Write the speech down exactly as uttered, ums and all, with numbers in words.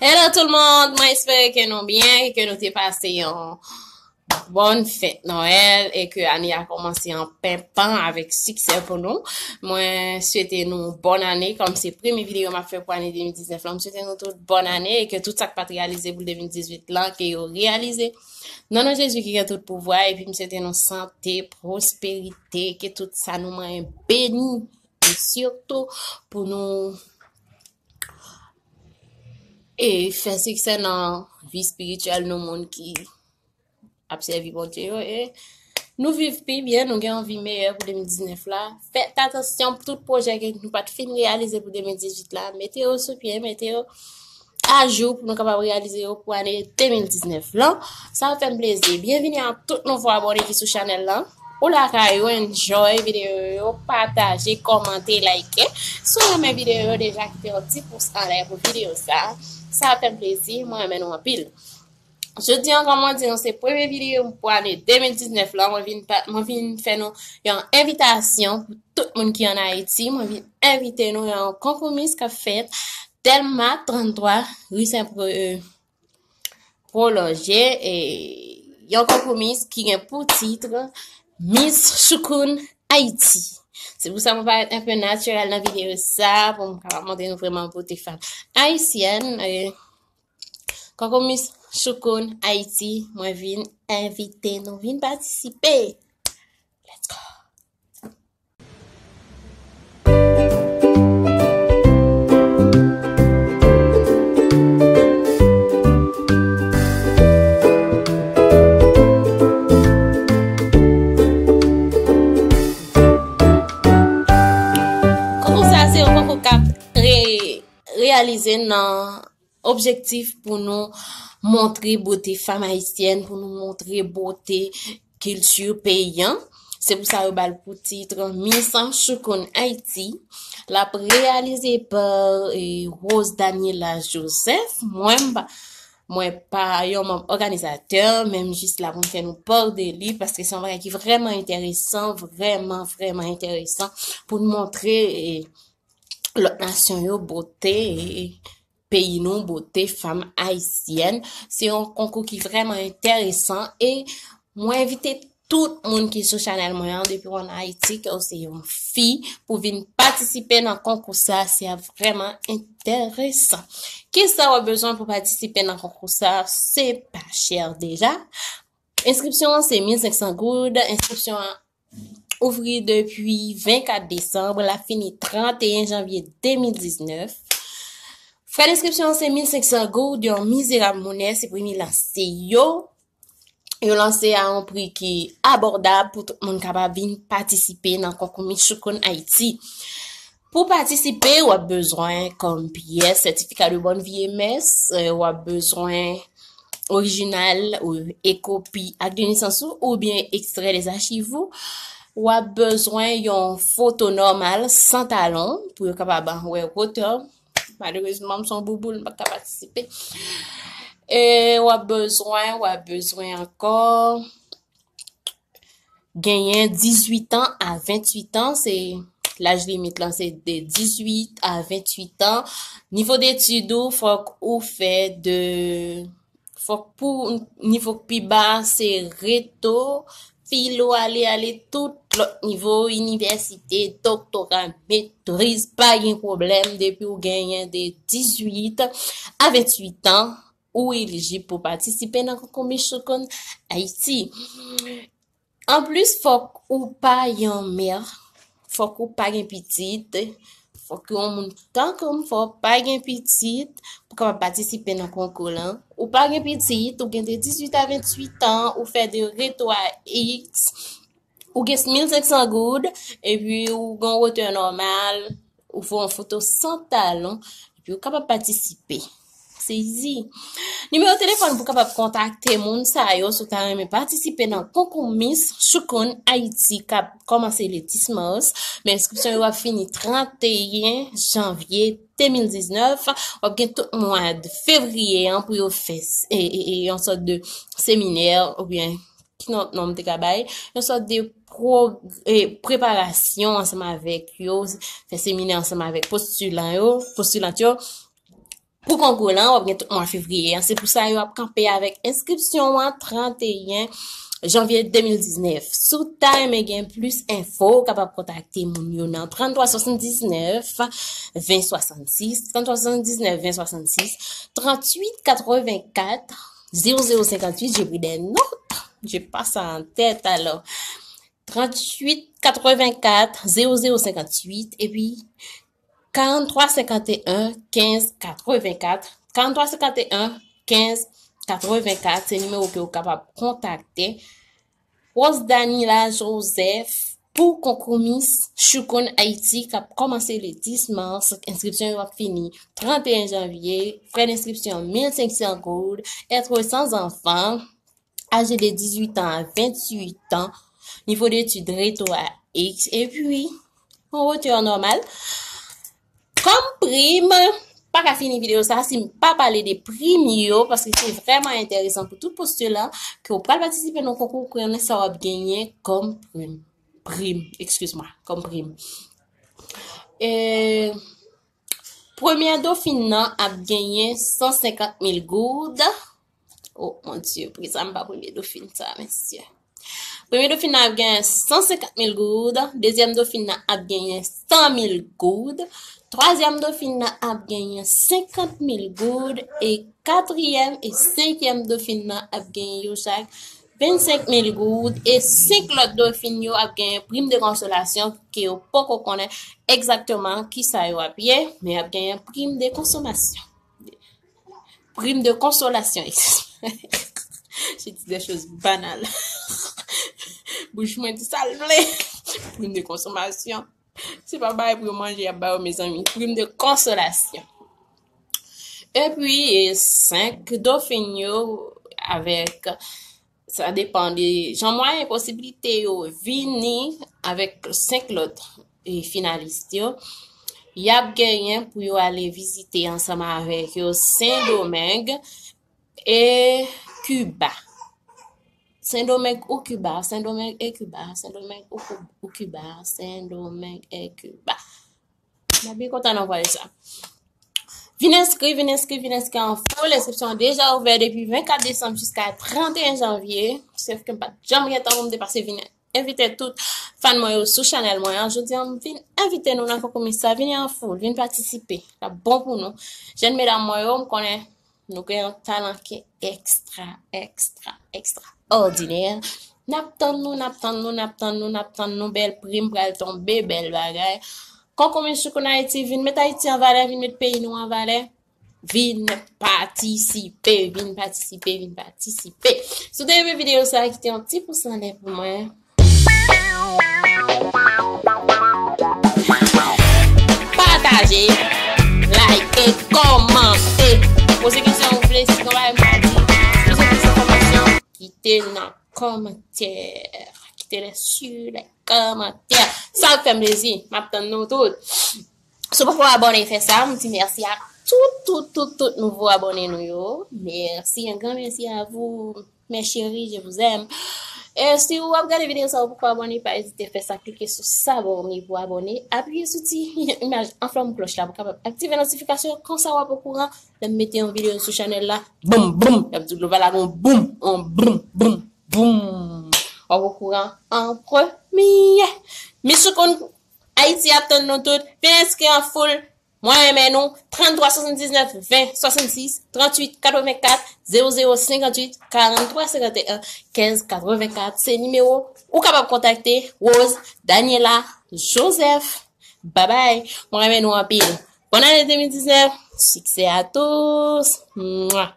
Hello tout le monde, mwen espere ke nou byen e ke nou te pase yon bòn fèt Nwèl e ke ane a kòmanse an penpan avèk siksè pou nou. Mwen swete nou bòn ane, kòm se premye videyo m ap fè pou ane de mil diznèf lan, m swete nou tout bòn ane e ke tout sa k pa t reyalize pou de mil dizuit lan, ke yo reyalize. Nan non Jezi ki gen tout pouvwa, epi m swete nou sante, pwosperite, ke tout sa nou manyen beni, e sitou pou nou e fè siksè nan vi espirityèl nou, moun ki ap sèvi Bondye yo, e nou viv pi byen, nou gen yon vi meyè pou de mil diznèf la. Fèt atansyon pou tout pwojè ke nou pa t fin reyalize pou de mil dizuit la, mete yo sou pye, mete yo ajou pou nou kapab reyalize yo pou ane de mil diznèf lan. Sa ap fè m plezi. Byenvini a tout nouvo abòne ki sou chanèl lan. Ou lakay ou, enjoy videyo yo, pataje, kòmante, like. Si w renmen videyo yo deja, kite yon ti pous anlè pou videyo sa. Sa ap fè m plezi, mwen renmen nou anpil. Jodi an, kòm mwen di nou, se premye videyo m pou ane de mil diznèf lan. Mwen vin, pa- mwen vin fè nou yon envitasyon pou tout moun ki ann Ayiti. Mwen vin envite nou yon konkou Miss k ap fèt Dèlma trannntwa, ri Sen Pro- e, Pwolonje, e yon konkou Miss ki gen pou tit Miss Choukoun Ayiti. Se pou sa mwen parèt enpe natirèl nan videyo sa, pou m kapab montre nou vrèman bote fanm ayisyèn. E, Konkou Miss Choukoun Ayiti, mwen vin envite nou vin patisipe. Let's go! Konkou sa se yon konkou k ap re- reyalize nan objektif pou nou montre bote fanm ayisyèn, pou nou montre bote kilti peyi an. Se pou sa yo ba l pou tit Miss Choukoun Ayiti. L ap reyalize pa, e, Rose Daniela Joseph. Mwen, m pa- mwen pa yon manm òganizatè, men m jis la pou m fè nou pè de li, paske se yon bagay ki vrèman enteresan, vrèman, vrèman enteresan pou n montre, e, lòt nasyon yo bote, e, peyi nou, bote fanm ayisyèn. Se yon konkou ki vrèman enteresan e mwen envite tout moun ki sou chanèl mwen an, depi w ann Ayiti, ke w se yon fi, pou vin patisipe nan konkou sa, se ap vrèman enteresan. Kisa w ap bezwen pou patisipe nan konkou sa? Se pa chè deja. Enskripsyon an se mil senk san goud. Enskripsyon an ouvri depi vennkat desanm, l ap fini tranteyen janvye de mil diznèf. Frè enskripsyon an se mil senk san goud, yon mizerab monè, se premye lanse yo. Yo lanse a yon pri ki abòdab pou tout moun kapab vin patisipe nan konkou Miss Choukoun Ayiti. Pou patisipe, w ap bezwen kòm pyès sètifika de bòn vi e mès, e, w ap bezwen orijinal ou e kopi ak de nesans ou oubyen ekstrè de zachiv ou. W ap bezwen yon foto nòmal san talon pou yo kapab wè wotè w. Malerezman, m se yon bouboul, m pa ka patisipe. E w ap bezwen, w ap bezwen ankò genyen dizuit an a venntuit an, se laj limit lan se de dizuit a venntuit an. Nivo detid ou, fòk ou fè de, fòk pou nivo k pi ba se reto, filo, ale, ale tout lòt nivo, inivèsite, doktora, metriz, pa gen pwoblèm, depi w genyen de dizuit a venntuit an, ou elijib pou patisipe nan konkou Miss Choukoun Ayiti. Anplis, fòk ou pa yon mè, fòk ou pa gen pitit, fòk yon moun tankou m, fòk ou pa gen pitit pou kapab patisipe nan konkou lan. Ou pa gen pitit, ou gen de dizuit a venntuit an, ou fè de reto a X, ou gen mil senk san goud, epi ou gen wotè nòmal, ou fè yon foto san talon, epi ou kapab patisipe. Se izi. Nimewo telefòn pou kapab kontakte moun sa yo si w ta renmen patisipe nan konkou Miss Choukoun Ayiti k ap kòmanse le dis mas, men enskripsyon yo ap fini tranteyen janvye de mil diznèf. W ap gen tout mwa de fevriye an pou yo fè s- e, e, e, yon sòt de seminè oubyen ki lòt non m te ka bay, yon sòt de pro- e, preparasyon ansanm avèk yo, fè seminè ansanm avèk postilan yo, postilant yo. Pou konkou lan, w ap gen tout mwa fevriye an. Se pou sa yo ap kanpe avèk enskripsyon an trannteyen janvye de mil diznèf. Si w ta renmen gen plis enfo, ou kapab kontakte moun yo nan trannntwa swasanndiznèf ven swasannsis, trannntwa swasanndiznèf ven swasannsis, tranntuit katrevenkat zewo zewo senkantuit, j'ai pris des notes, j'ai pas ça en tête, alors. Tranntuit katrevenkat zewo zewo senkantuit, epi karannntwa senkanteyen kenz katrevenkat, karannntwa senkanteyen kenz katrevenkat, se nimewo ke w kapab kontakte. Rose Danila Joseph pou konkou Miss Choukoun Ayiti k ap kòmanse le dis mas, enskripsyon yo ap fini trannteyen janvye, frè d'enskripsyon mil senksan goud, être sans enfant, âgé de dix-huit ans à vingt-huit ans, niveau d'études réto à X, epi yon wotè nòmal. Kòm prim, pa ka fini videyo sa si m pa pale de prim yo, paske se vrèman enteresan pou tout postilan ke w pral patisipe nan konkou, konnen sa w ap genyen kòm prim. Prim, excuse-moi, kòm prim. E, premye dofin nan ap genyen san senkant mil goud. Oh, mon Dieu, pou ki sa m pa premye dofin sa, mesye. Premye dofin nan ap genyen san senkant mil goud, dezyèm dofin nan ap genyen san mil goud, twazyèm dofin nan ap genyen senkant mil goud, e katriyèm e senkyèm dofin nan ap genyen yo chak vennsenk mil goud, e senk lòt dofin yo ap genyen prim de konsolasyon ke yo poko konnen egzakteman kisa yo ap ye, men y ap genyen prim de konsomasyon. Prim de konsolasyon. Je dis des choses banales. Bouch mwen di sa l vle. Prim de konsomasyon. Se pa bagay pou yo manje y ap ba yo, mezanmi. Prim de konsolasyon. Epi, e, senk dofin yo avèk, sa depann de jan mwayen posiblite yo vini avèk senk lòt, e, finalis yo. Y ap genyen pou yo ale vizite ansanm avèk yo Sendomeng e Kiba. Sendomeng ou Kiba, Sendomeng e Kiba, Sendomeng ou Ku-, ou Kiba, Sendomeng e Kiba. Mwen byen kontan nan vwayaj sa. Vin enskri, vin enskri, vin enskri an foul. Enskripsyon an deja ouvè depi vennkat desanm jiska trannteyen janvye. Sèf ke m pa t janm gen tan pou m depase vin envite tout fan mwen yo sou chanèl mwen an. Jodi a, m vin envite nou nan konkou Miss sa. Vini an foul, vin patisipe. L ap bon pou nou. Jèn medam mwen yo, m konnen nou gen yon talan ki ekstra, ekstra, ekstraòdinè. N ap tann nou, n ap tann nou, n ap tann nou, n ap tann nou. Bèl prim pral tonbe, bèl bagay. Konkou Miss Choukoun Ayiti, vin met Ayiti an valè, vin met peyi nou an valè. Vin patisipe, vin patisipe, vin patisipe. Si w te renmen videyo sa, kite yon ti pous anlè pou mwen. Pataje, like, kòmante. Poze kesyon ou vle, si gen bagay m pa di, si w bezwen plis enfòmasyon, kite nan kòmantè. Kite lè sou lè kòmantè. Sa ap fè m plezi. M ap tann nou tout. Si w poko abòne, fè sa. M di mèsi a tout, tout, tout, tout nouvo abòne nou yo. Mèsi, un grand merci à vous, mes chéris, je vous aime. E si w ap gade videyo sa, ou poko abòne, pa ezite fè sa, klike sou s'abonner pou abòne. Apiye sou ti imaj an flanm klòch la pou kapab aktive notifikasyon. Konsa w ap okouran lè m mete yon videyo sou chanèl la. Boum, boum. Y ap di w lova la gon boum, on boum, boum, boum. W ap okouran an premye. Miss Choukoun Ayiti ap tann nou tout. Vin enskri an foul. Mwen renmen nou. Trannntwa swasanndiznèf ven swasannsis, tranntuit katrevenkat zewo zewo senkantuit, karannntwa senkanteyen kenz katrevenkat. Se nimewo ou kapab kontakte Rose Daniela Joseph. Babay. Mwen renmen nou anpil. Bòn ane de mil diznèf. Succès à tous. Mwa.